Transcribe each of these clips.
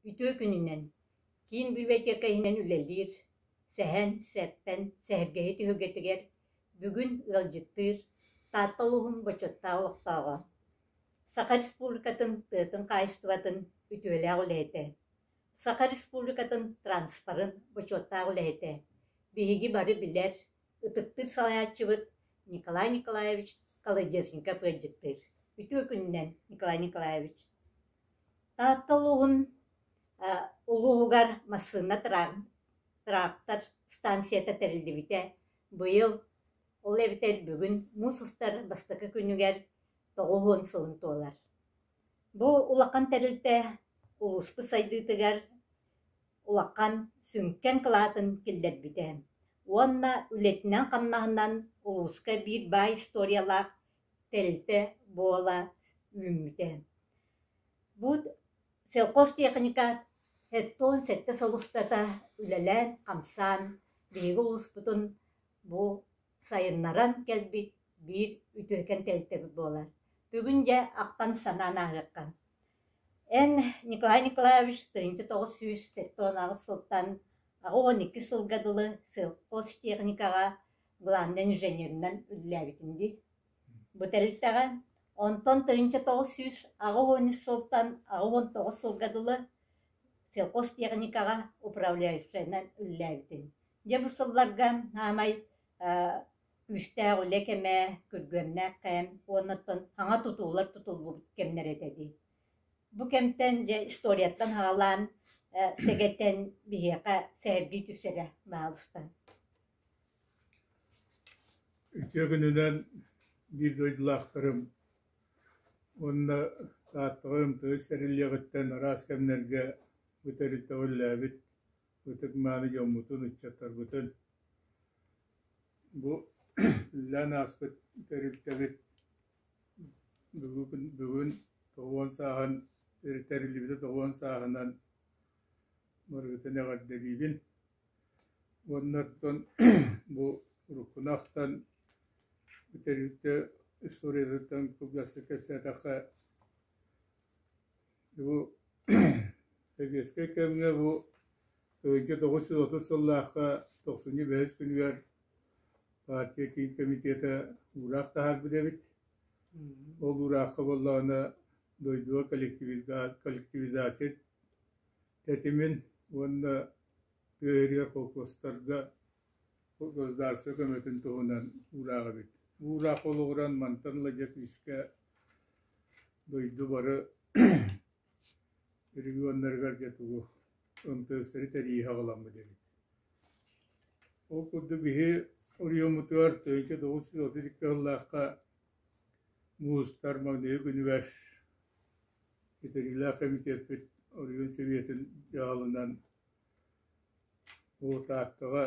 Үтүө күнүнэн! Киин библиотека иһинэн үлэлиир Сэһэн, Сэппэн, сэһэргэһии түһүлгэтигэр бүгүн ыалдьыттыыр Таатта улууһун бочуоттаах олохтооҕо, Саха Республикатын тыатын хаһаайыстыбатын үтүөлээх үлэһитэ, Саха Республикатын транспорын бочуоттаах үлэһитэ, биһиги бары билэр, ытыктыыр салайааччыбыт Николай Николаевич Колодезников ыалдьыттыыр. Үтүө күнүнэн, Николай Николаевич! Таатта улууһун улууһугар массыына трактор станцията тэриллибитэ. Быйыл, ол эбэтэр бүгүн муус устар бастакы күнүгэр 90 сылын туолар. Бу улахан тэрилтэ улууспут сайдыытыгар улахан сүҥкэн кылаатын киллэрбитэ уонна үлэтинэн-хамнаһынан улууска биир баай историялаах тэрилтэ буола үүммүтэ. Бу сельхозтехника 77 сыл устата үлэлээн-хамсаан биһиги улууспутун бу сайыннаран кэлбит биир үтүөкэн тэрилтэбит буолар. Бүгүн дьэ ахтан-санаан ааһыахха. Эн Николай Николаевич 1978 сылтан 82 сылга дылы сельхозтехникаҕа главнай инженеринэн үлэлээбитин дии. Бу тэрилтэҕэ онтон 1983 сылтан 89 сылга дылы сельхозтехникаҕа управляющайынан үлэлээбитин. Дьэ бу сылларга саамай күүстээх үлэ кэмэ, күргүөмнээх кэм уонна оттон саҥа тутуулар тутуллубут кэмнэрэ этэ дии. Бу кэмтэн дьэ историяттан саҕалаан сэгэтэн биһиэхэ сэһэргии түсэрэ баалыстан. Үтүө күнүнэн биир дойдулаахтарым уонна Тааттаҕа МТС тэриллиэҕиттэн араас кэмнэргэ бу тэрилтэҕэ үлэлээбит ытык-мааны дьоммутун, ыччаттарбытын бу үлэлээн ааспыт тэрилтэбит бүгүн, бүгүн 90 сааһын тэриллибитэ 90 сааһынан барыгытын эҕэрдэлиибин. Уонна оттон бу уруккуну ахтан тэрилтэ историятыттан кылгастык кэпсээтэххэ, бу сэбиэскэй кэмҥэ бу 1930 сыллаахха тохсунньу бэһис күнүгэр партия киин комитета уураах таһаарбыт эбит. Ол уураахха буоллаҕына дойдуга коллективизация тэтимин уонна тыа сиригэр холкуостарга государство көмөтүн туһунан уураах эбит. Уураах олоҕуран мантан ыла дьэ күүскэ дойду бары регионнарыгар дьэ тугу МТС-тэри тэрийии саҕаламмыт эбит. Ол курдук биһи оройуоммутугар 1932 сыллаахха муустар маҥнайгы күнүгэр Ситэриилээх кэмитиэппит оройуон Сэбиэтин дьаһалынан бу Тааттаҕа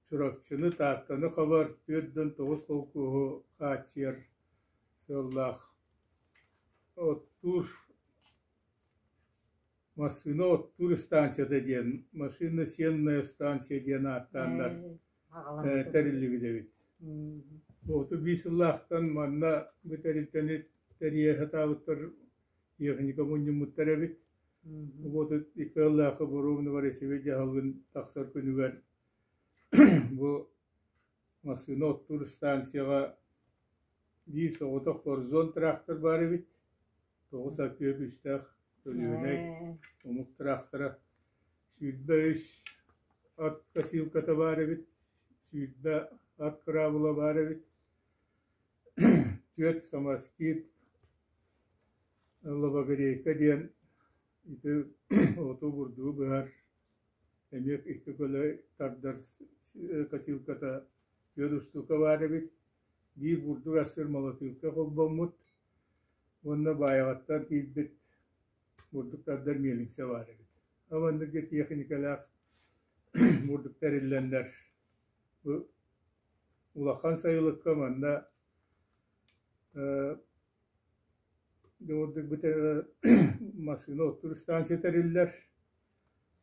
Чурапчыны, Тааттаны хабар 49 холкуоһу хааччыйар сыаллаах оттуур массыына оттуур станцията диэн машино-сенная станция диэн ааттааннар тэриллибит эбит. 35 сыллаахтан манна бу тэрилтэни тэрийэ сатаабыттар техника мунньуммуттар эбит. Бу 32 сыллаахха Боруобуна Борисович дьаһалын тахсар күнүгэр бу массыына оттуур станцияҕа биир соҕотох Форзон трактор баар эбит. Тоҕус аккыа күүстээх көлүөнэй омук тыраахтара 23 ат косилката баар эбит, 20 ат кыраабыла баар эбит, түөрт самоскид лобогрейка диэн ити оту бурдугу быһар эмиэ икки көлө тардар косилката түөрт устуука баар эбит, биир бурдук астыыр молотилка холбоммут уонна Баайаҕаттан киирбит бурдук тардар миэлиҥсэ баар эбит. Маннык тиэхиньикэлээх бурдук тэриллэннэр бу улахан сайылыкка манна массыына оттуур станция тэриллэр.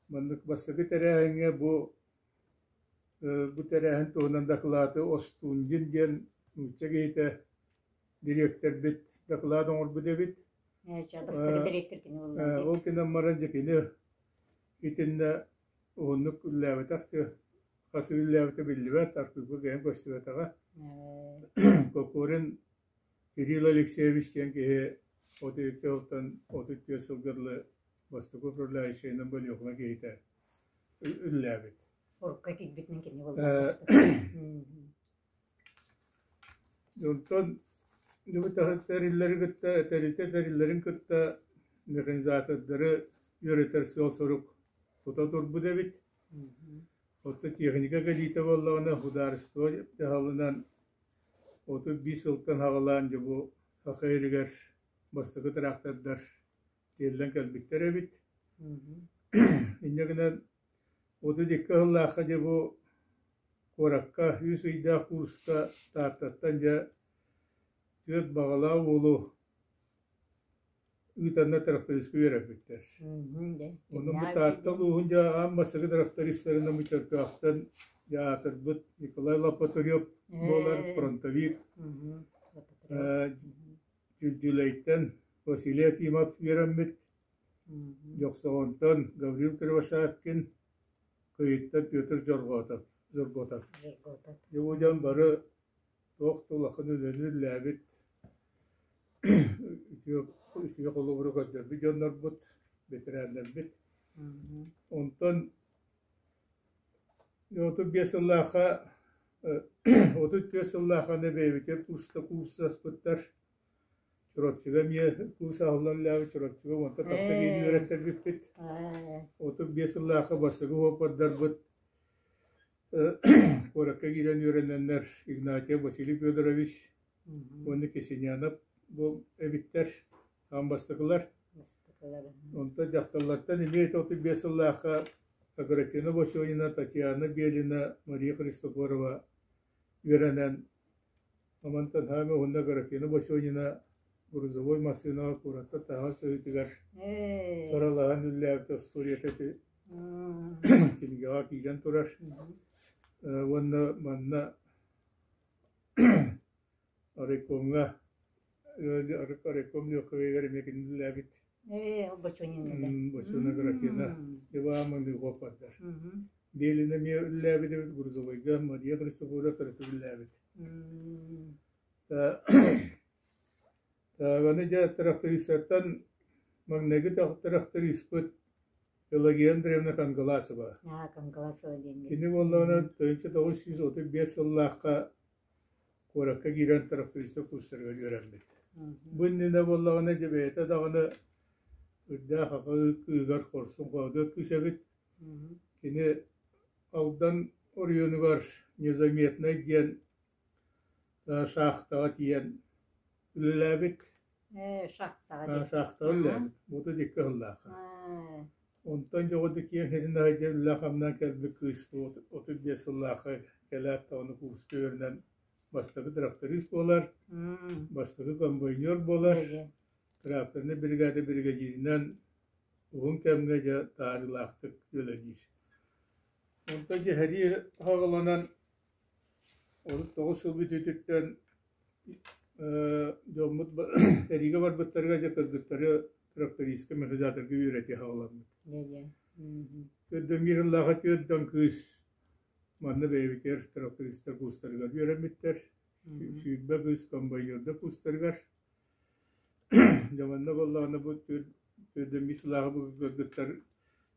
Маннык бастакы тэрээһиҥҥэ бу бу тэрээһин туһунан дакылааты Остундин диэн нуучча киһитэ дириэктэрбит дакылаат оҥорбут эбит. Бастакы дириэктэр кини буолла. Ол гынан баран дьэ кини итиннэ уһуннук үлэлээбэтэх хас үлэлээбитэ биллибэт, архыыпка кэлэн көстүбэтэҕэ. Кокорин Кирилл Алексеевич диэн киһи 32 сылтан 34 сылга дылы бастакы управляющайынан Өлүөхүмэ киһитэ үлэлээбит. Урукка киирбитинэн кини буолла. Онтон тэриллэри кытта, тэрилтэ тэриллэрин кытта механизатордары үөрэтэр сыал-сорук тута турбут эбит. Оттон техника кэлиитэ буоллаҕына, судаарыстыба дьаһалынан 35 сылтан саҕалаан дьэ бу саха сиригэр бастакы трактордар тиэллэн кэлбиттэр эбит. Инньэ гынан 32 сыллаахха дьэ бу куоракка үс ыйдаах курска Тааттаттан дьэ түөрт баҕалаах уолу ыытаннар трактористка үөрэппиттэр. Онон бу Таатта улууһун дьэ аан бастакы трактористарынан бу Чөркөөхтөн дьэ аатырбыт Николай Лопатырев буолар фронтовик. Дьүлэйтэн Василий Акимов үөрэммит. Дьохсоҕонтон Гаврил Кривошапкин, Кыйыттан Петр Дьорҕоотов. Дьорҕоотов. Дьэ бу дьон бары туох да улахан үлэни үлэлээбит үтүө, үтүө холобуру көрдөрбүт дьоннорбут, бэтэрээннэрбит. Онтон 35 сыллаахха 34 сыллаахха аны бэйэбитигэр курста курстаспыттар. Чурапчыга эмиэ курс аһыллан үлэлээбит Чурапчыга уонтан тахса киһини үөрэттэрбиппит. 35 сыллаахха бастакы уоппардарбыт куоракка киирэн үөрэнэннэр Игнатьев Василий Федорович уонна Кисинянов бу эбиттэр аан бастакылар. Онтон дьахталлартан эмиэ 35 сыллаахха Аграфена Босёнина, Татьяна Белина, Мария Христофорова үөрэнэн Мантан хаамыы уонна Аграфена Босёнина грузовой массыынаҕа куораттан таһаҕас таһыытыгар саралаһан үлэлээбит остуоруйата ити кинигэҕэ киирэн турар. Уонна манна райкомҥа райком легковойыгар эмиэ кини үлэлээбит. Бочуна Аграфена Ивановна Михопардар. Белина эмиэ үлэлээбит эбит грузовойга Мария Христофорова кыратык үлэлээбит. Аны дьэ трактористартан маҥнайгы тракториспыт Пелагея Андреевна Кангаласова. Кангаласова диэн. Кини буоллаҕына 1935 сыллаахха куоракка киирэн тракториста курстарыгар үөрэммит. Бу иннинэ буоллаҕына дьэ бэйэтэ даҕаны үрдээх аҕа кыыһыгар хорсун хоодуот кыыс эбит. Кини Алдан оройуонугар Незаметнай диэн шахтаҕа тиийэн үлэлээбит. Шахтаҕа диэн. Шахтаҕа үлэлээбит. Бу да дикки сыллаахха. Онтон дьоҕу киэҥ сирин аһайдыан үлэлээх-хамнаан кэлбит кыыс бу 35 сыллаахха кэлээт даҕаны курска үөрэнэн бастакы тракторист буолар, бастакы комбайнер буолар, тракторнай бригада биригэдьииринэн уһун кэмҥэ дьэ таарыылаахтык үлэлиир. Онтон дьэ сэрии саҕаланан 39 сыл бүтүүтүттэн дьоммут сэриигэ барбыттарыгар дьэ кыргыттары трактористка, механизаторга үөрэтии саҕаламмыт. Төрдөн биир сыллааҕы түөрт дьон кыыс манна бэйэбитигэр трактористар курстарыгар үөрэммиттэр. 20 кыыс комбайнердар курстарыгар. Дьэ манна буоллаҕына бу төрдөн биир сыллааҕы бу кыргыттар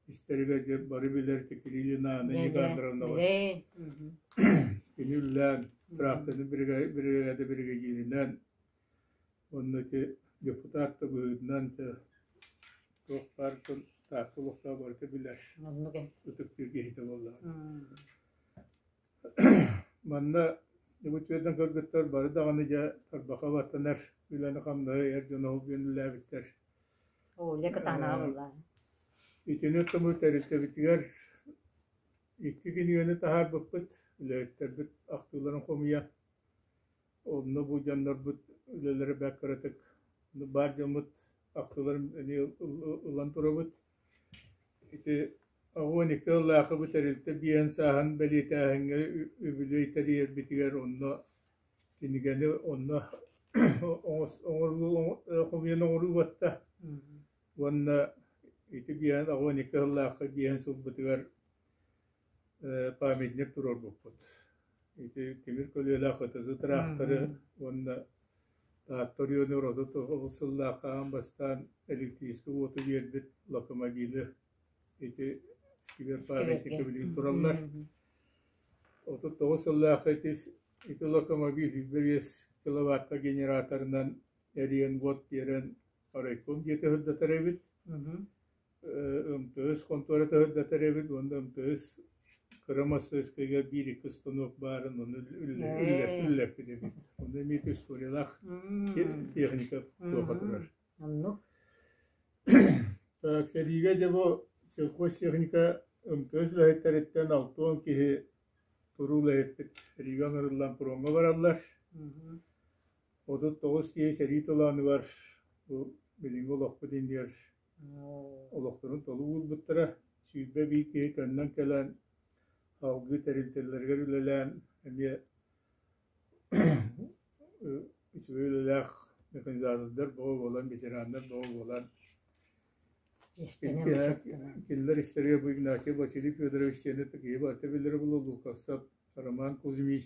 истэригэр дьэ бары билэр Кириллина Анна Никандровнаҕа кини үллээн тракторны биригээдэ биригэдьииринэн уонна ити депутат да быһыытынан туох баар Таатта олохтоох барыта билэр ытыктыыр киһитэ буоллаҕа. Манна бу түөртэн кыргыттар бары даҕаны дьэ тарбахха баттанар үлэни-хамнаһы эр дьон оһол үлэлээбиттэр. Үлэ кытаанаҕа буолла. Итини оттоммут тэрилтэбитигэр икки кинигэни таһаарбыппыт, үлэһиттэрбит ахтыыларын хомуйан. Онно бу дьоннорбут үлэлэрэ бэрт кыратык баар дьоммут ахтыыларын эмиэ ылан турабыт. Ити 12 сыллаахы бу тэрилтэ биэһин сааһын бэлиэтээһиҥҥэ үбүлүөй тэрийэрбитигэр онно кинигэни онно Оҥоруу хомуйан оҥоруу батта уонна ити биэһэн 82 сыллаахха биэһэн сылбытыгар памятник туруорбуппут. Ити тимир көлүөлээх ытызы тыраахтары уонна Таатта оройуонугар 39 сыллаахха аан бастаан электрическэй уоту биэрбит локомобилы ити сквер памятника билигин тураллар. 39 сыллаахха ити ити локомобиль 105 киловатта генераторынан эрийэн уот биэрэн райком дьиэтэ сырдатар эбит. МТС хонтуората сырдатар эбит уонна МТС кыра мастарыскыайга биир-икки станок баарын ону үллэппит эбит. Онно эмиэ историялаах техника туоха турар. Оннук. Так, сэриигэ дьэ бу сельхозтехника МТС үлэһиттэриттэн 60 киһи туруу үлэһиппит сэриигэ ыҥырыллан фроҥҥа бараллар. 39 киһи сэрии толоонугар бу билиҥҥи олохпут иннигэр олохторун толук уурбуттара. 21 киһи төннөн кэлэн салгыы тэрилтэлэригэр үлэлээн эмиэ үчүгэй үлэлээх механизатордар бөҕө буолан, ветераннар бөҕө буолан кинилэр истэригэр бу Игнатьев Василий Федорович диэни киһи барыта билэрэ буолуо, Луковцев Роман Кузьмич,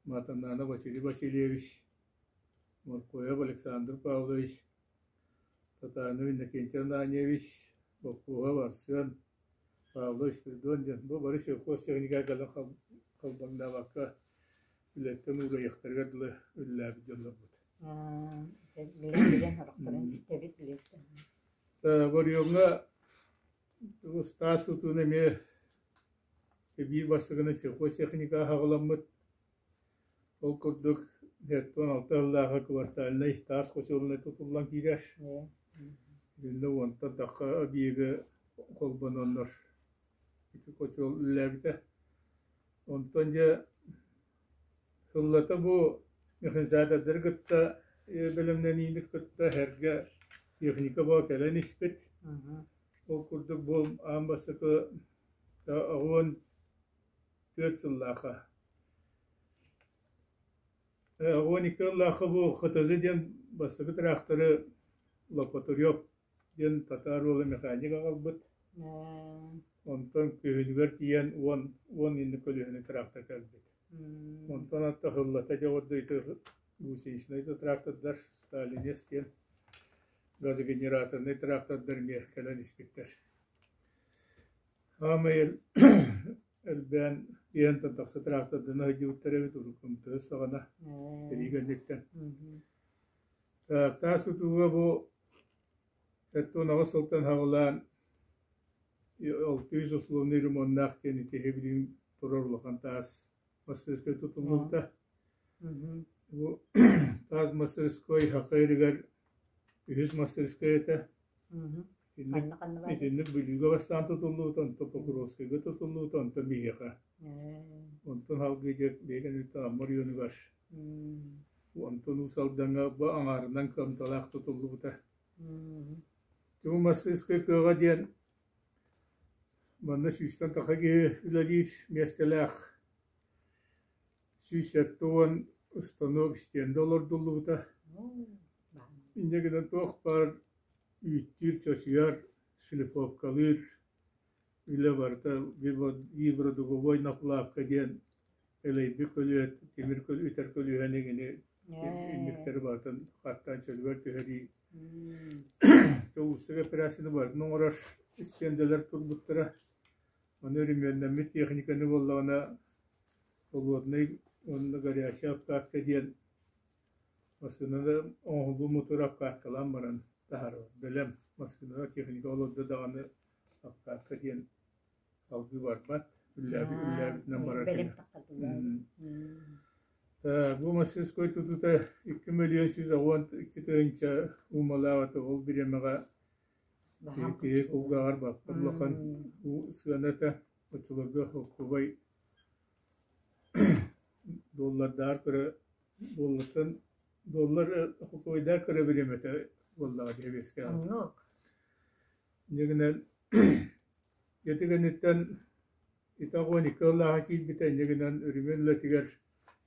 Матаннанов Василий Васильевич, Моркоев Александр Павлович, Татанов Иннокентий Ананьевич, Боппуоһап Арсен, Павлов Спиридон диэн бу бары сельхозтехника кэлэн халбаҥнаабакка үлэттэн уурайыахтарыгар дылы үлэлээбит дьоннорбут. Билэн-билэн сорохторун истэбит билиэхтэн. Горьоҥҥа ыстаас тутууну эмиэ биир бастакынан сельхозтехника аҕаламмыт. Ол курдук 76 сыллааҕы квартальнай таас хочуолунай тутуллан киирэр. Итиннэ уонтан тахха объегы холбононнор ити хочуол үлэлээбитэ. Онтон дьэ сыллата бу механизатордары кытта бэлэмнэниини кытта сэргэ техника бөҕө кэлэн испит. Ол курдук бу аан бастакы 84 сыллаахха 12 сыллаахха бу ХТЗ диэн бастакы тыраахтары Лопатырев диэн татаар уола механик аҕалбыт. Онтон күһүнүгэр тиийэн 10 инник көлүөһэни тыраахтар кэлбит. Онтон атта сыллата дьоҕурда ити гусеничнай да трактордар Сталинец диэн газогенераторнай трактордар эмиэ кэлэн испиттэр. Саамай элбээн иһэн тахса трактордана сылдьыбыттар эбит урукку МТС саҕана сэрии кэнниттэн. Таас тутууга бу 78 сылтан саҕалаан 600 условный ремоннаах диэн ити билигин турар улахан таас мастарыскыай тутуллубута. Бу таас мастарыскыай Саха сиригэр үһүс мастарыскыай этэ. Итинник, итинник Бүлүүгэ бастаан тутуллубута, онтон Покровскайга тутуллубута, онтон биһиэхэ. Онтон салгыы дьэ биһиги кэнниттэн Амма оройуонугар, онтон Уус Алдаҥҥа бу аҥаарынан кыамталаах тутуллубута. Бу мастарыскыай кыаҕа диэн манна сүүстэн тахса киһи үлэлиир миэстэлээх 170 станок стендэ олордуллубута. Инньэ гынан туох баар үүттүүр, чочуйар, шлифовкалыыр үлэ барыта вибродуговой наплавка диэн элэйбит көлүөһэ, тимир үтэр көлүөһэни гини инниктэри барытын хаттаан чөлүгэр түһэрии уустук операцияны барытын оҥорор стендэлэр турбуттара. Ону өрөмүөннэммит техниканы буоллаҕына холодный уонна горячая обкатка диэн массыынаны оҥоһуллуу мотуора обкаткалаан баран таһаарабыт. Бэлэм массыынаҕа техника олордо даҕаны обкатка диэн салгыы барбат, үллээбитинэн барар кини. Бу мастерской тутуута 2 182 тыһыынча уумалаах этэ. Ол бириэмэҕэ киһи кулгааҕар баппат улахан сыана этэ. Оччолорго холкуобай доллардаар көрө доллартан доллар холкуобайдаар көрө бириэмэтэ буоллаҕа дии сэбиэскэй Оннук. Инньэ гынан ити кэнниттэн итак 12 сыллааҕы киирбитэ инньэ гынан өрөмүөн үлэтигэр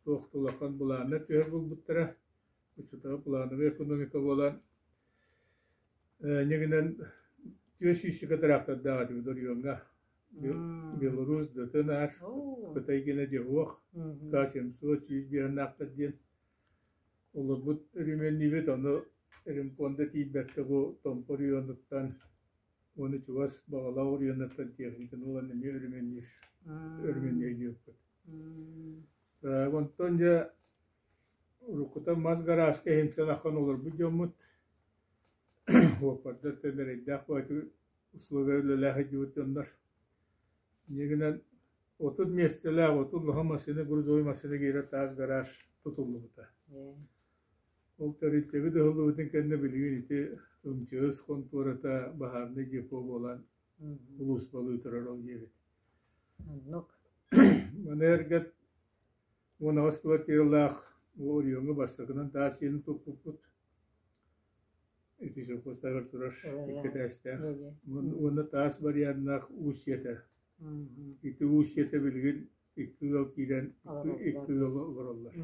туох да улахан былааннар түһэр буолбуттара. Оччотооҕу плановай экономика буолан, инньэ 400 тыраахтардаах этибит оройуоҥҥа. Беларусь, ДТНР, Кытай гиэнэ дьэ К-700 105 диэн олорбут өрүмүөннүүбүт, ону ремпуонда тиийбэккэ бу Томпо оройуонуттан уонна чугас Баҕалаах оройуонуттан техниканы ылан эмиэ өрүмүөннүүр өрүмүөннүүр Онтон дьэ уруккута мас гарааска иһимсэн ахан олорбут дьоммут уоппардар эрэйдээх баҕайытык условия үлэлээх сылдьыбыт дьоннор. Инньэ гынан 30 миэстэлээх, 30 улахан массыына, грузовой массыына киирэр таас гараж тутуллубута. Ол тэрилтэбит ыһыллыбытын кэннэ билигин ити МЧС хонтуората баһаарынай депо буолан улууспалыы турар ол диэбит. Оннук. Маны эргэ 18 квартиралаах оройуоҥҥа бастакынан таас дьиэни туппуппут. Ити совхозтааҕар турар икки этээстээх. Уонна таас варианнаах Устьета. Ити Устьета билигин икки ыал киирэн икки ыал олороллор.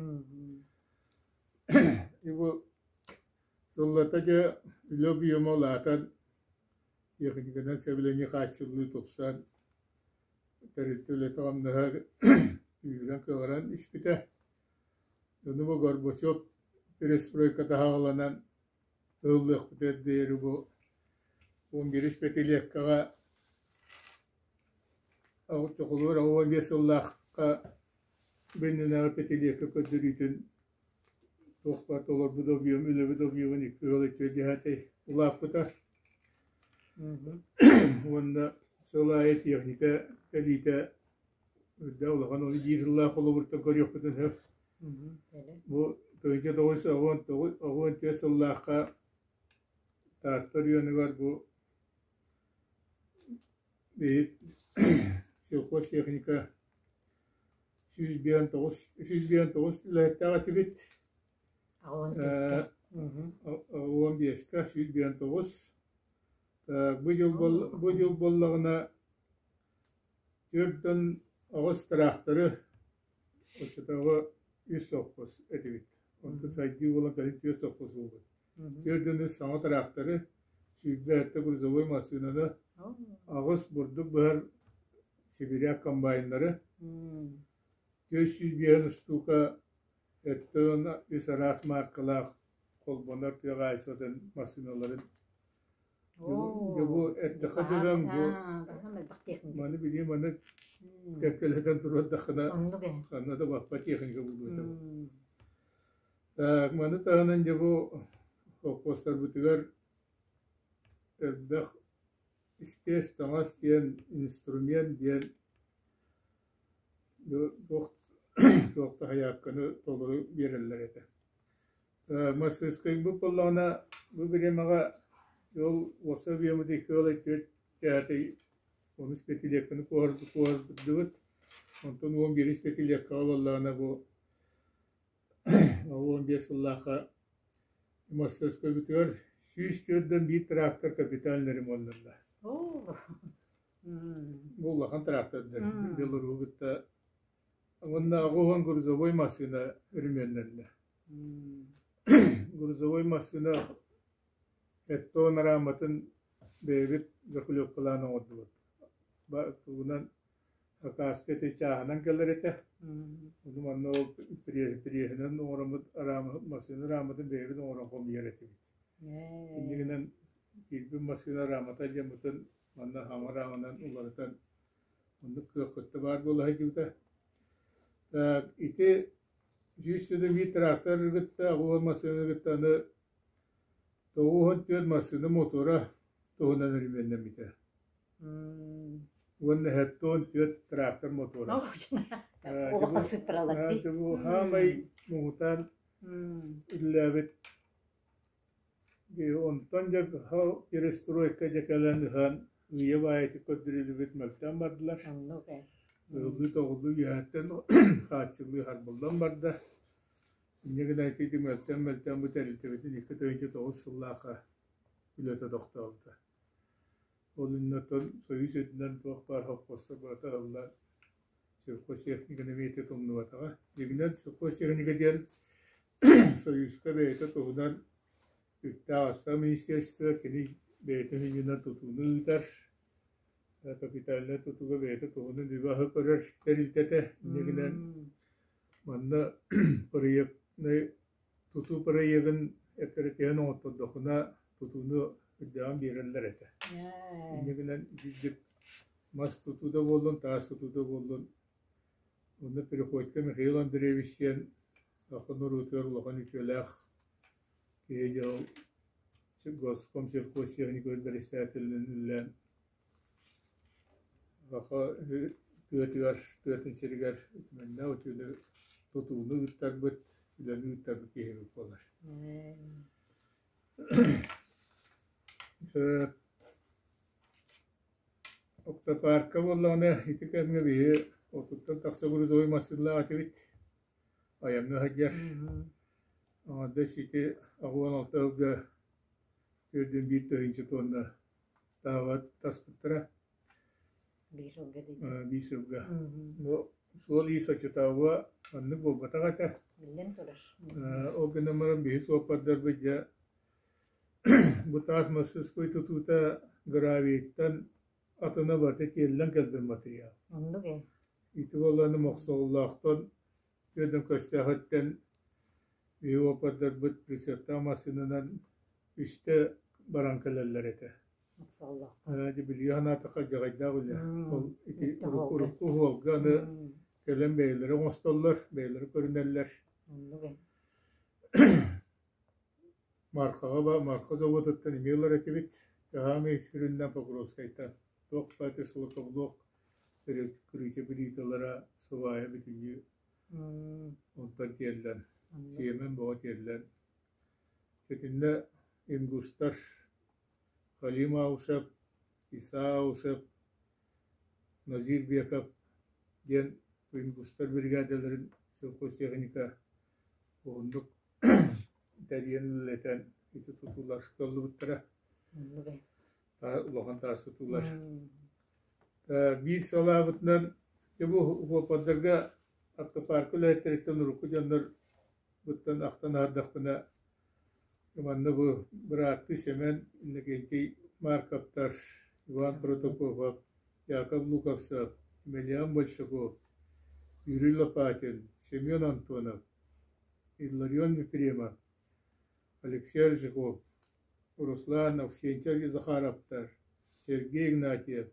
Бу сыллата дьэ үлэ объема улаатан, техниканан сэбилэнии хааччыллыы тупсан, тэрилтэ үлэтэ-хамнаһа күүһүрэн-кыаҕыран испитэ. Ону бу Горбачев перестройката саҕаланан ыһыллыахпытыгар диэри бу 11 пятилеткаҕа холобур 15 сыллаахха бу иннинээҕи пятилетка көрдөрүүтүн туох баар толорбут объем үлэбит объемун икки ыал икки улааппыта уонна сыл аайы техника кэлиитэ үрдэ улахан ону биир сыллаах холобуртан көрүөхпүтүн сөп. Бу 1994 сыллаахха Таатта оройуонугар бу сельхозтехника 159 үлэһиттээх этибит. 15-ка 159. Бу дьыл бу дьыл буоллаҕына Түөртэн аҕыс тыраахтары оччотооҕу үс сопхуос этибит. Онтон сайдыы буолан кэлин түөрт сопхуос буолбут. Түөртэн үс саҥа тыраахтары, 27 грузовой массыынаны, аҕыс бурдук быһар сибиряк комбайннары, 405 устуука сэттэ уонна үс араас мааркалаах холбонор тыа хаһаайыстыбатын массыыналарын Дьэ бу эттэххэ дөбөҥ бу маны билии маны кэккэлэтэн туруордаххына ханна да баппат техника буолуо Так маны таһынан дьэ бу холкуостарбытыгар элбэх испиэс таҥас диэн инструмент диэн туох туох да хайаакканы толору биэрэллэр этэ. Мастырыскыайбыт буоллаҕына бу бириэмэҕэ ол уопсай объеммут икки ыал түөрт чээтэй онус пятилетканы куоһарбыт онтон 11 пятилеткаҕа буоллаҕына бу 15 сыллаахха мастырыскыайбытыгар 104 биир трактор капитальный ремоннанна. Бу улахан трактордар Беларуһу кытта уонна 80 грузовой массыына өрөмүөннэннэ. Грузовой массыына эттон арааматын бэйэбит заклепкалаан оҥордубут. Тугунан акааска ити чааһынан кэлэр этэ. Ону манна ол преһинэн оҥороммут массыына арааматын бэйэбит оҥорон хомуйар этибит. Инньэ гынан киирбит массыына араамата дьоммутун манна хаҥа арааманан уларытан оннук кыах кытта баар буола сылдьыбыта. Так ити 101 трактор кытта 80 массыына кытта аны 94 массыына мотора туһунан өрөмүөннэммитэ. Уонна 74 трактор мотора. Улахан сыппыралар дии. Бу хаамай муҥутаан үлэлээбит Онтон дьэ перестройка дьэ кэлэн ыһан ыйа баайытык көрдөрүлүбүт мөлтөөн бардылар. Оннук ээ. Ыһыллыы-тоҕуллуу үөһэттэн хааччыллыы харбыллан барда. Инньэ гынан ити мөлтөөн-мөлтөөн бу тэрилтэбитин 2009 сыллаахха үлэтэ тохтообута. Ол иннинэ Союз үрдүнэн туох баар совхозтар барыта ыһыллан сельхозтехниканы эмиэ тумнубатаҕа. Дьиҥинэн сельхозтехника диэн. Союзка бэйэтэ туһунан үптээх-астаах министерство кини бэйэтин иннинэн тутууну ыытар, капитальнай тутууга бэйэтэ туһунан үбү-аһы көрөр тэрилтэтэ. Иннигинэн манна проектнай тутуу проегын эккирэтиһэн оҥоттордохуна тутууну үрдээҕин биэрэллэр этэ. Иннигинэн итирдик мас тутуу да буоллун, таас тутуу да буоллун Онно Приходько Михаил Андреевич диэн саха норуотугар улахан үтүөлээх киһи дьол Госкомсельхозтехникатын бэрэссэдээтэлинэн үлэлээн саха тыатыгар, тыатын сиригэр үтүмэннээх үтүөнү тутууну ыыттарбыт, үлэни ыыттарбыт киһибит буолар. Оптопаарка буоллаҕына ити кэмҥэ биһи отуттан тахса грузовой массыыналаах этибит, айаҥҥа сылдьар. Аҥардас ити 86 сылга 41 тыһыынча туонна тааҕа таспыттара. Биир сылга диэн. Биир сылга. Бу суол-иис оччотооҕуга маннык буолбатах этэ. Биллэн турар. Ол гынан баран биһи суоппардарбыт дьэ Бу таас мастыскуой тутуута гравийыттан атына барыта тиэллэн кэлбит матырыйаал. Оннук ээ. Ити буоллаҕына Мохсоҕоллоохтон Үөдэн Көстөөхөттөн биһиги уопардарбыт прицептаах массыынанан үстэ баран кэлэллэр этэ. Мохсоҕоллоохтон. Дьэ билиги санаатахха дьаҕайдаах үлэ. Ол ити Ити уолга. урукку уолга аны кэлэн бэйэлэрэ оҥостоллор, бэйэлэрэ көрүнэллэр. Оннук ээ. Мархаҕа Марха заводыттан эмиэ ылар этибит. Таһаамый сүрүннээн Покровскайтан. Туох баайта шлакоблок крытья плиталара сыбаайа бүтүннүү онтон тиэллэн, сиэмэн бөҕө тиэллэн. Итиннэ ингустар Халим Аусов, Иса Аусов, Назир Беков диэн ингустар биригээдэлэрин сельхозтехника уһуннук тэрийэн үлэлэтэн ити тутуулар кыаллыбыттара. Улахан таас тутуулар. Биир салаабытынан дьэ бу уопардарга автопарка үлэһиттэриттэн урукку дьоннор буттан ахтан аһардахпына манна бу бырааттыы Сэмэн Иннокентий Марковтар, Иван Протопопов, Яков Луковцев, Емельян Большаков, Юрий Лопатин, Семен Антонов, Илларион Ефремов, Алексей Аржаков, Руслан Авксентьев Захаровтар, Сергей Игнатьев,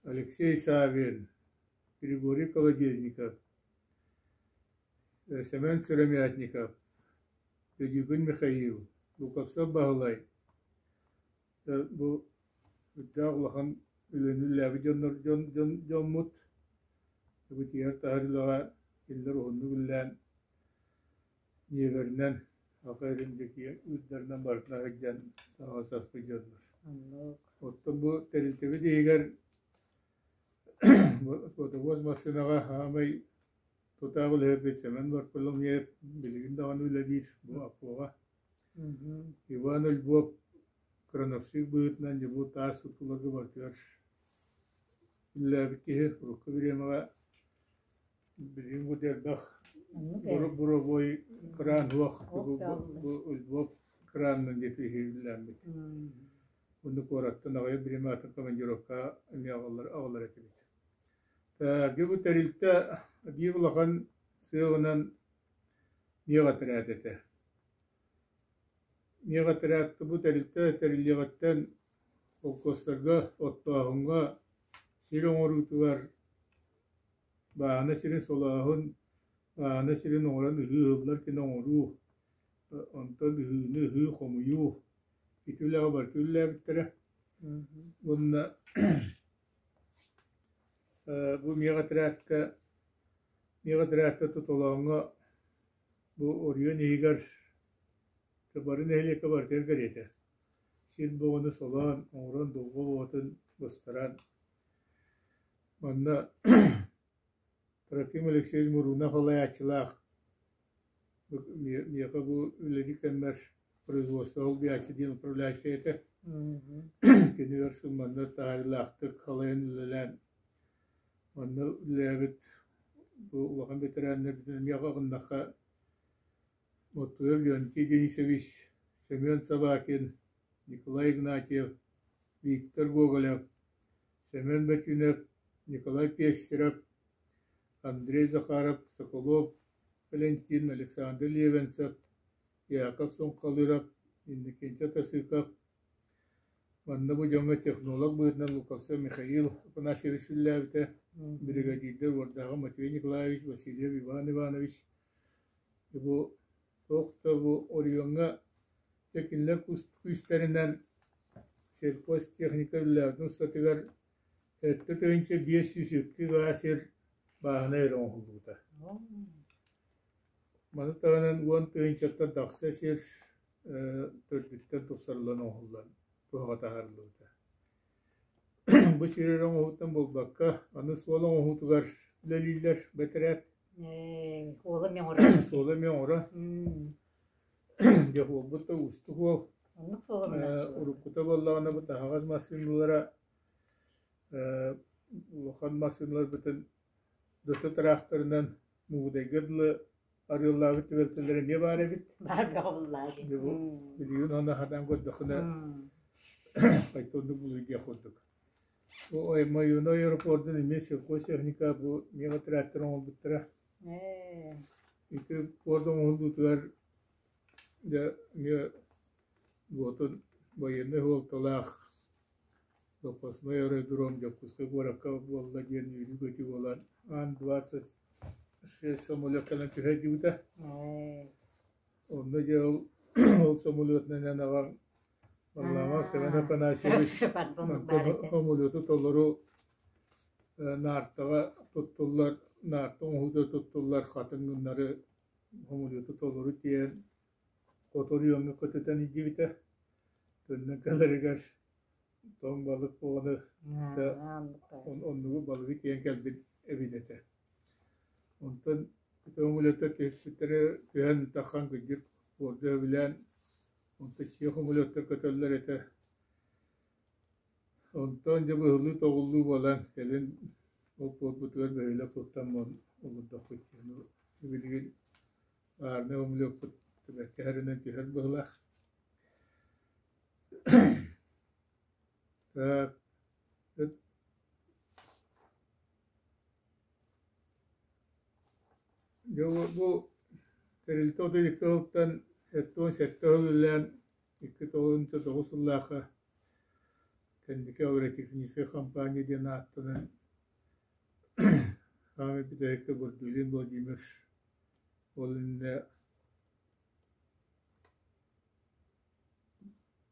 Алексей Савин, Григорий Колодезников, Семен Сыромятников, Дедюкин Михаил, Луковцев Баһылай бу үрдээх улахан үлэни үлэлээбит дьоннор дьон дьон дьоммут бытыйар таһар үлэҕэ кинилэр уһуннук үлэлээн дьиэлэринэн саха илин диэки ыырдарынан барытынан сылдьан таһаҕас дьоннор. Оттон бу тэрилтэбит иһигэр фотовоз массыынаҕа саамай тутаах үлэһиппит Семен Варфоломеев билигин даҕаны үлэлиир бу АПО-ҕа. Иван Львов крановщик быһыытынан дьэ бу таас тутууларга барытыгар үлэлээбит киһи урукку бириэмэҕэ билигин бу элбэх буровой кран суох бу Львов кранынан диэки үлэлээммит. Онно куораттан аҕыйах бириэмэ атын командировка эмиэ аҕалар этибит. Дьэ бу тэрилтэ биир улахан сыалынан миэхэ этэрээт этэ. Миэхэ этэрээт бу тэрилтэ тэриллиэҕиттэн холкуостарга оттооһуҥҥа, сир оҥоруутугар, бааһына сирин солооһун, бааһына сирин оҥорон ыһыы ыһыллар гына оҥоруу, онтон ыһыыны ыһыы, хомуйуу ити үлэҕэ барыта үлэлээбиттэрэ. Уонна бу миэхэ этэрээткэ миэхэ этэрээттэ Тотолооҥҥо Бу оройуон иһигэр бары нэһилиэккэ барытыгар кэриэтэ сир бөҕөнү солоон, оҥорон дулҕа уотун быстаран манна Трофим Алексеевич Мурунов салайааччылаах миэхэ бу үлэлиир кэммэр производство солбуйааччы диэн управляющай этэ. Кини өр сыл манна таһаарыылаахтык салайан үлэлээн Манна үлэлээбит бу улахан бэтэрээннэрбитин эмиэ аҕыннахха. Мотуев Леонтий Денисович, Семен Собакин, Николай Игнатьев, Виктор Гоголев, Семен Бөтүүнэп, Николай Пестеров, Андрей Захаров, Соколов Валентин, Александр Левенцев, Яков Суҥхалыров, Иннокентий Тасыков. Манна бу дьоҥҥо технолог быһыытынан Луковцев Михаил Афанасьевич үлэлээбитэ, бригадирдэр Уордааҕы Матвей Николаевич, Васильев Иван Иванович. Бу туох да бу оройуоҥҥа дьэ кинилэр күүстэринэн сельхозтехника үлэлээбитин устатыгар 7502 гаа сир бааһынай эрэ оҥоһуллубута. Маны таһынан 10 тыһыынчаттан тахса сир төрдүттэн тупсарыллан оҥоһуллан туһаҕа таһаарыллыбыта. Бу сир эрэ оҥоһууттан буолбакка, аны суол оҥоһуутугар үлэлииллэр бэтэрээт. Суола эмиэ оҥорор. Суола эмиэ оҥоро. Дьэ уолбут да уустук уол. Оннук суола Уруккута буоллаҕына бу таһаҕас массыыналара улахан массыыналарбытын ДТ тыраахтарынан Мугудайга дылы арыаллаабыт түбэлтэлэрэ эмиэ баар эбит. Баар бөҕө буллаа дии. Дьэ бу билигин ону сатаан көрдөххүнэ оннук булуйдуох курдук. Бу Мойуна аэропордун эмиэ сельхозтехника бу мегатрактор оҥорбуттара. Ити порт оҥоһуллуутугар дьэ эмиэ буотун военнай суолталаах запасной аэродром Дьокуускай куоракка буолла диэн үөрүү-көтүү буолан Ан-26 самолет кэлэн түһэрдибитэ. Онно дьэ ол, ол самолетунан эн аҕаҥ Варламов Семен Афанасьевич самолету толору наартаҕа туттуллар, наарта оҥоһуута туттуллар хатыҥ гыннары самолету толору тиэйэн хоту оройуоҥҥа көтүтэн илдьибитэ. Төннөн кэлэригэр тоҥ балык буоланы оннугу балыгы тиэйэн кэлбит эбит этэ. Онтон самолеттар түһүспүттэрэ түһэн таххан кырдьык порду сөбүлээн онтон чиэ самолеттар көтөллөр этэ. Онтон дьэ быһыллыы-тоҕуллуу буолан кэлин ол пуорпутугар бөһүөлэк туттан олордохпут диэн билигин баарынай самолеппут бэркэ түһэр быһыылаах. Так, Дьэ бу тэрилтэ 32 сылтан 77 сыл үлэлээн 2009 сыллаахха кэнники агротехническай компания диэн ааттанан саамай бүтэһиккэ Бурдулин Владимир ол иннинэ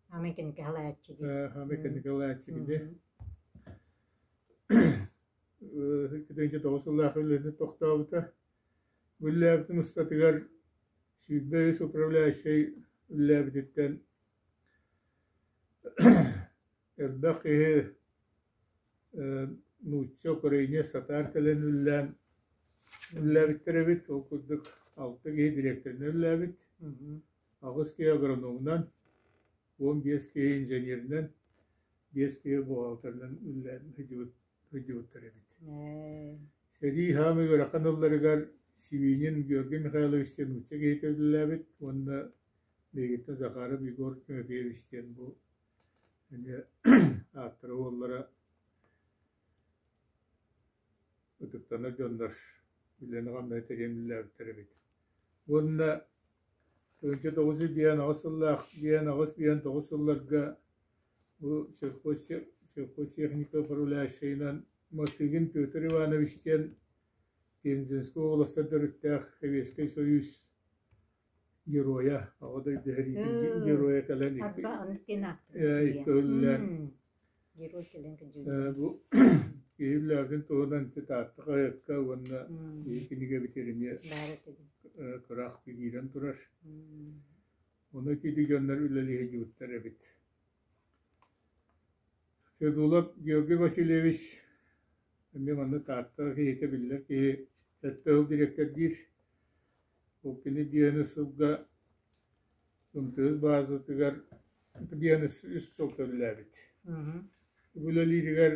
Аамай кэнники халааччы дии. Аамай кэнники халааччы кини. 2009 сыллаах үлэни тохтообута. Бу үлэлээбитин устатыгар 23 управляющай үлэлээбититтэн элбэх киһи нуучча, украинец сатаан кэлэн үлэлээн үлэлээбиттэр эбит. Ол курдук алта киһи дириэктэринэн үлэлээбит, аҕыс киһи агрономунан, 15 киһи инженеринэн, биэс киһи бухгалтерынан үлэлээн сылдьыбыттар эбит. Сэрии хаамыы ыарахан ылларыгар Сибинин Георгий Михайлович диэн нуучча киһитэ үлэлээбит уонна биһигиттэн Захаров Егор Тимофеевич диэн бу эмиэ ааттара уоллара ытыктанар дьоннор үлэни-хамнаһы тэрийэн үлэлээбиттэр эбит. Уонна 1958 сыллаах 58-59 сылларга бу сельхозтехника управляющайынан Мосыгин Петр Иванович диэн Пензенскэй уобаластан төрүттээх Сэбиэскэй Союз геройа, Аҕа дойду сэриитин геройа кэлэн икки өлүлээн бу киһи үлэлээбитин туһунан ити Таатта хаһыакка уонна киһи кинигэбитигэр эмиэ кыраах киирэн турар. Ону ити дьоннор үлэлии сылдьыбыттар эбит. Федулов Георгий Васильевич эмиэ манна Таатта киһитэ биллэр киһи сэттэ сыл дириэктэрдиир. Ол кини биэни сылга МТС баазатыгар биэни үс сыл үлэлээбит. Үлэлииригэр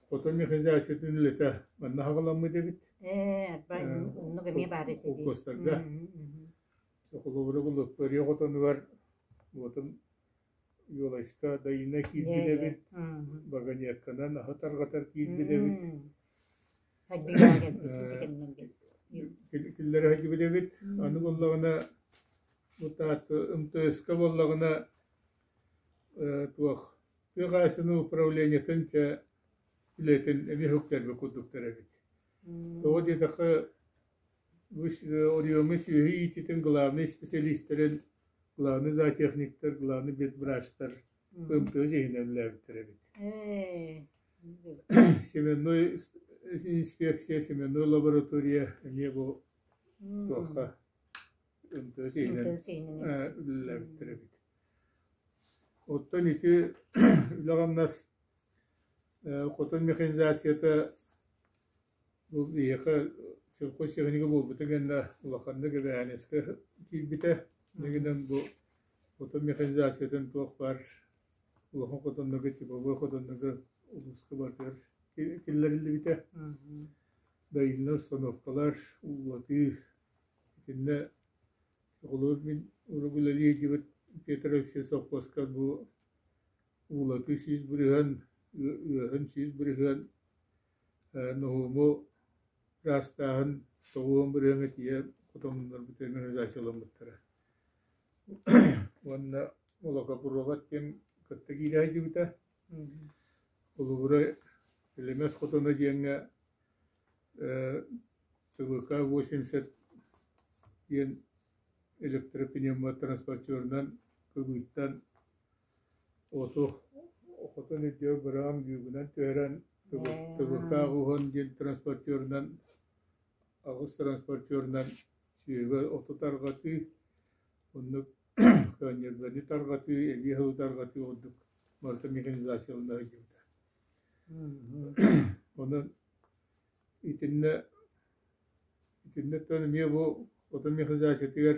хотон механизациятын үлэтэ манна саҕаламмыт эбит. Ээ, арба оннук эмиэ баар этэ дии. Холкуостарга. Холобура бу Лыппарыйа хотонугар уотун Юлайска Дайыына киирбит эбит, вагонетканан аһы тарҕатар киирбит эбит. Киллэрэ сылдьыбыт эбит. Аны буоллаҕына бу таатта МТС-ка буоллаҕына туох тыа хаһаайыстыбатын управлениетын чэ үлэтин эмиэ үктэрбит курдуктар эбит. Тоҕо диэтэххэ Оройуоҥҥа сүөһү иитиитин главнай специалистэрин, главный зоотехниктар, главный ветврачтар МТС иһинэн үлэлээбиттэр эбит. Семенной инспекция, семенной лаборатория эмиэ бу туохха МТС иһинэн үлэлээбиттэр эбит. Оттон ити үлэ-хамнас хотон механизацията Бу биһиэхэ сельхозтехника буолбута кэннэ улаханнык эбээһинэскэ киирбитэ. Дьиҥинэн бу хотон механизациятын туох баар улахан хотоннорго, типовой хотоннорго улууска барытыгар киллэриллибитэ. Доильнай установкалар, уулатыы итиннэ холобур мин урут үлэлии сылдьыбыт Петр Алексеевич совхозка бу уулатыы 100%, ыаһын 100%, Ноһуому ыраастааһын 90 бырыһыаҥҥа тиийэ хотоннорбут механизацияламмыттара. Уонна молокопровод диэн кытта киирэ сылдьыбыта. Холобура, Элэмэс хотоно диэҥҥэ ТВК-80 диэн электропневмотранспортерынан кыбыыттан Оту хотон үрдүгэр быраҕан бүүгүнэн түһэрэн ТВК уһун диэн транспортерынан аҕыс транспортерынан сүөһүгэ оту тарҕатыы, оннук көөнньөрбөнү тарҕатыы, эбии аһылыгы тарҕатыы ордук барыта механизациялана сылдьыбыта. Онон итиннэ итиннэ эмиэ бу хотон механизациятыгар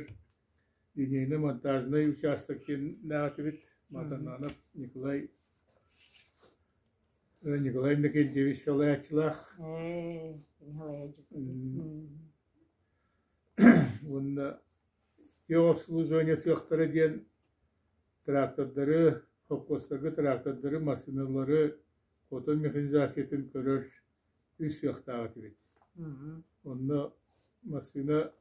Линейно-монтажнай учаастак диэннээх этибит. Матананов Николай Николай Иннокентьевич салайааччылаах. Уонна техобслуживание сыахтара диэн трактордары, холкуостарга трактордары, массыыналары хотон механизациятын көрөр үс сыахтаах этибит. Онно массыына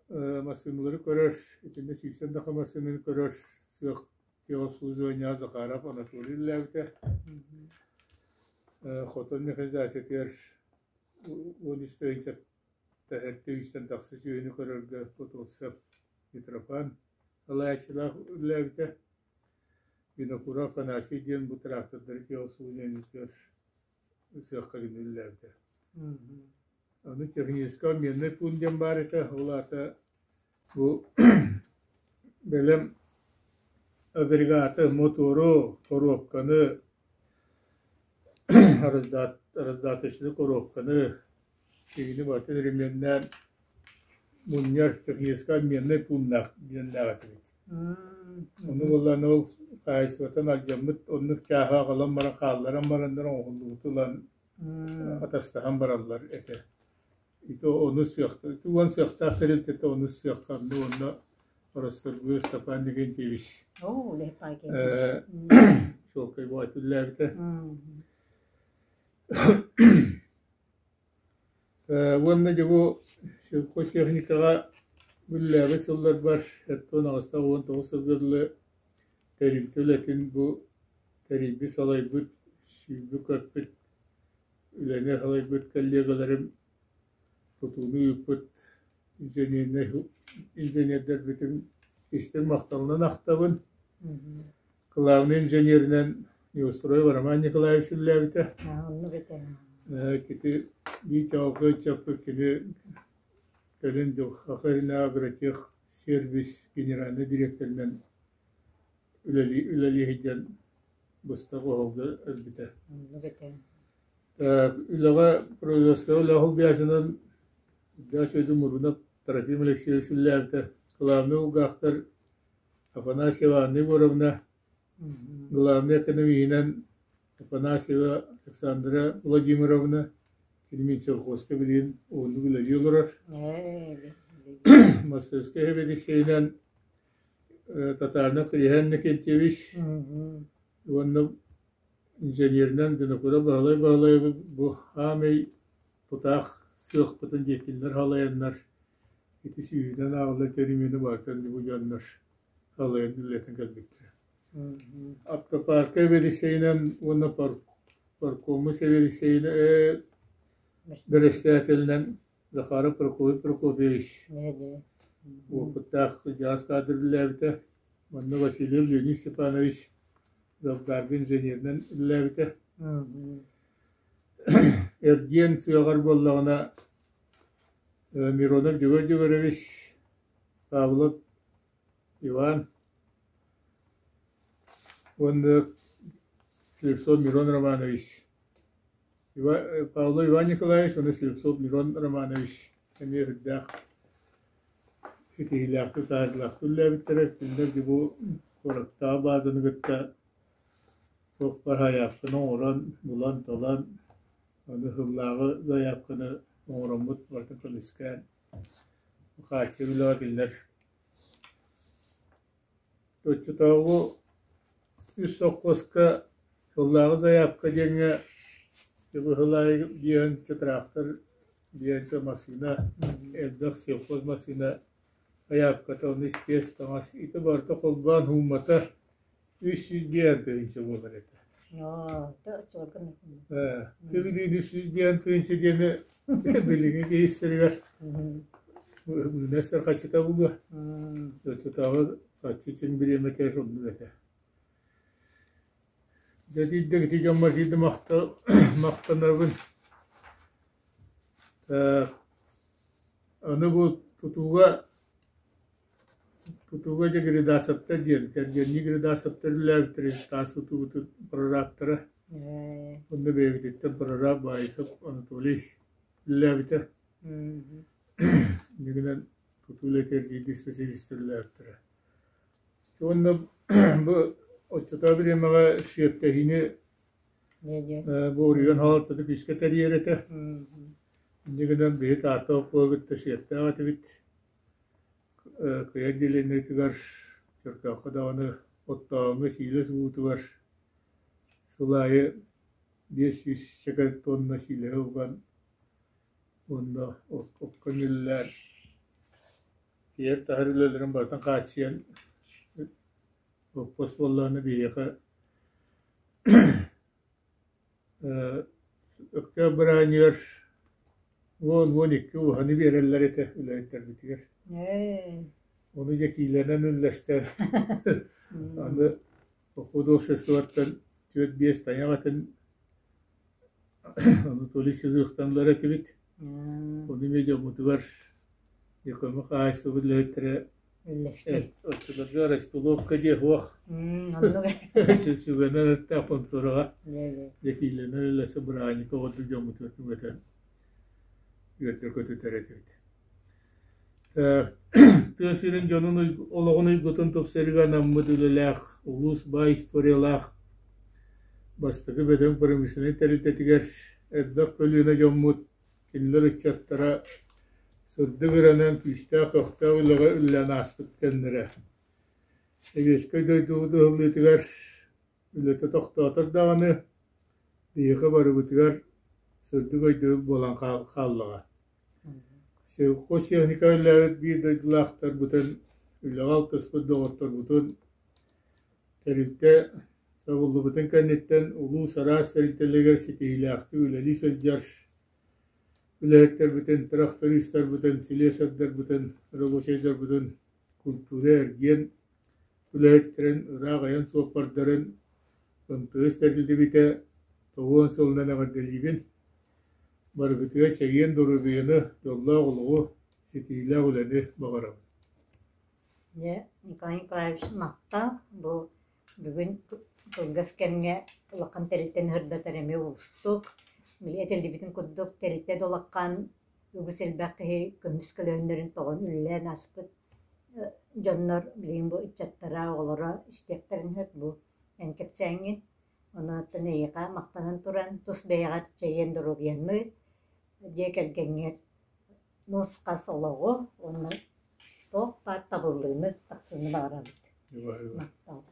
массыыналары көрөр, итиннэ сүүстэн тахса массыынаны көрөр сыах техобслуживание Захаров Анатолий үлэлээбитэ. Хотон механизациятыгар 13 тыһыынча тэһэртэ үстэн тахса сүөһүнү көрөргө Готовцев Митрофан салайааччылаах үлэлээбитэ. Винокуров Афанасий диэн бу трактордары техобслуживаниетыгар сыахха гына үлэлээбитэ. Аны техническэй обменный пункт диэн баар этэ, ол аата бу бэлэм агрегаты, мотору, коробканы, раздаточный коробканы киһини барытын ременнээн мунньар техническэй обменный пуннаах диэннээх этибит. Ону буоллаҕына ол хаһаайыстыбаттан алдьаммыт оннук чааһы аҕалан баран хаалларан бараннар оҥоһуллубуту ылан атастаһан бараллар этэ. Ити ону сыахта, ити уон сыахтаах тэрилтэтэ ону сыахтанна уонна Расторгуев Степан Никентьевич чуолкай баайтыллаабыта. Уонна дьэ бу сельхозтехникаҕа үлэлээбит сылларбар 78-19 сылга дылы тэрилтэ үлэтин бу тэрийбит, салайбыт, сүүрбүт-көппүт, үлэни салайбыт коллегаларым тутууну ыыппыт инженернэй инженердэрбитин истиҥ махталынан ахтабын. Главный инженеринэн Неустроев Роман Николаевич үлэлээбитэ. Оннук этэ. Кити биир чаҕылхай ыччаппыт кини кэлин Дьылҕа Агротех сервис генеральнай дириэктэринэн үлэлии сылдьан быстах оһолго өлбүтэ. Оннук этэ. Үлэҕэ производство үлэҕэ холбуйааччынан Ильдач Мурунов Трофим Алексеевич үлэлээбитэ. Главный улгаахтар Афанасьева Анна Егоровна, главный экономиһинэн Афанасьева Александра Владимировна, кини Минсельхозка билигин уһуннук үлэлии олорор. Мастарыскай сэбиэдиссэйинэн Татаринов Кириһээн Иннокентьевич уонна инженеринэн Винокуров Баһылай Баһылаевич бу хаамай тутаах сыахпытын диэкиннэр халайаннар ити сүүһүнэн ааҕыллар тэриймэни барытын бу дьоннор халайан үлэлэтэн кэлбиттэрэ. Автопарка сэбиэдиссэйинэн уонна паркому сэбиэдиссэйинэн бэрэссэдээтэлинэн Захаров Прокопий Прокопьевич уопуттаах кырдьаҕас каадыр үлэлээбитэ. Манна Васильев Леонид Степанович завгарга инженеринэн үлэлээбитэ. Эргиэн сыаҕар буоллаҕына Миронов Дьөгүөр Дьөгүөрэбич, Павлов Иван уонна Слепцов Мирон Романович Павлов Иван Николаевич уонна Слепцов Мирон Романович эмиэ үрдээх ситиһиилээхтик таһаарыылаахтык үлэлээбиттэрэ. Кинилэр бу куораттааҕы баазаны кытта туох баар сайаапканы оҥорон, булан-талан, аны сыллааҕы сайаапканы оҥороммут барытын көмүскээн хааччыйар үлэҕэ кинилэр Оччотооҕу үс сопхуоска сыллааҕы сайаапка диэҥҥэ быһылаайы биэһинчэ трактор, биэһинчэ массыына, элбэх сельхоз массыына сайаапката, ону испиэс таҥас ити барыта холбоон ууммата 305 тыһыынча буолар этэ. Билигин 305 тыһыынча диэни билиҥҥи киһи истэригэр мыына харчыта буолуо. Оччотооҕу харчы син бириэмэтэ оннук этэ. Дьэ итирдик ити дьоммор биирдэ махтанабын. Аны бу тутууга Тутууга дьэ Гридасовтар диэн, кэргэннии Гридасовтар үлэлээбиттэрин таас тутуубутун прорабтара. Онно бэйэбититтэн прораб Баайсов Анатолий үлэлээбитэ. Иннигинэн тутуу үлэтигэр биирдии специалистар үлэлээбиттэрэ. Уонна бу оччотооҕу бириэмэҕэ сүөптэһиини бу Уруйан хаалбыта күүскэ тэрийэр этэ. Инньэ гынан биһи Таатта холкуоһа кытта сүөптээх этибит. Кыйа отделениетыгар Чөркөөххө даҕаны оттооһуҥҥа сиилэс уутугар сыл аайы 500 чэкэ тонна сиилэһи уган уонна окко ньүллээн тиэйэр-таһар үлэлэрин барытын хааччыйан боппуос буоллаҕына биһиэхэ Өктөөх быраанньыгар 10-12 уһаны биэрэллэр этэ үлэһиттэрбитигэр. Ону дьэ киилэнэн үллэстэн аны художествоттан 4-5 тайах этин Анатолий Сизыхтан ылар этибит. Ону эмиэ дьоммутугар дьэ көмө хаһаайыстыбыт үлэһиттэрэ Оччолорго распиловка диэ суох. Сүгэнэн эттээх хонтуораҕа дьэкиилэнэн үлэсэ бырааһынньыкка оҕордук дьоммутугар түҥэтэн үөрдэ-көтүтэр этибит. Тыа сирин дьонун олоҕун уйгутун тупсарыыга анаммыт үлэлээх, улуус баай историялаах бастакы бөдөҥ промышленнай тэрилтэтигэр элбэх көлүөнэ дьоммут Кинилэр ыччаттара сырдык ыранан күүстээх көхтөөх үлэҕэ үлэлээн ааспыт кэмнэрэ. Сэбиэскэй дойдубут ыһыллыытыгар үлэтэ тохтоотор даҕаны, биһиэхэ барыбытыгар сырдык өйдөбүл буолан хааллаҕа. Сельхозтехника үлэлээбит биир дойдулаахтарбытын, үлэҕэ алтыспыт доҕотторбутун тэрилтэ Сабыллыбытын кэнниттэн улуус араас тэрилтэлэригэр ситиһиилээхтик үлэлии сылдьар үлэһиттэрбитин, тырахтарыыстарбытын, силиэсэрдэрбитин, рабочайдарбытын, культура, эргиэн үлэһиттэрин, ыраах айан суоппардарын МТС тэриллибитэ 90 сылынан эҕэрдэлиибин! Барыгытыгар чэгиэн доруобуйаны, дьоллоох олоҕу, ситиһиилээх үлэни баҕарабын! Дьэ, Николай Николаевич махтал. Бу бүгүн кылгас кэмҥэ улахан тэрилтэни сырдатар эмиэ уустук. Били этиллибитин курдук, тэрилтэ да улахан, үгүс элбэх киһи көмүс көлөһүннэрин тоҕон үлэлээн ааспыт дьоннор билигин бу ыччаттара, оҕолоро истиэхтэрин сөп бу эн кэпсээҥҥин. Онон эйиэхэ махтанан туран, тус бэйэҕэр чэгиэн доруобуйаны, дьиэ кэргэҥҥэр. Нус-хас олоҕу уонна туох баар табыллыыны, тахсыыны баҕарабыт. Махтал.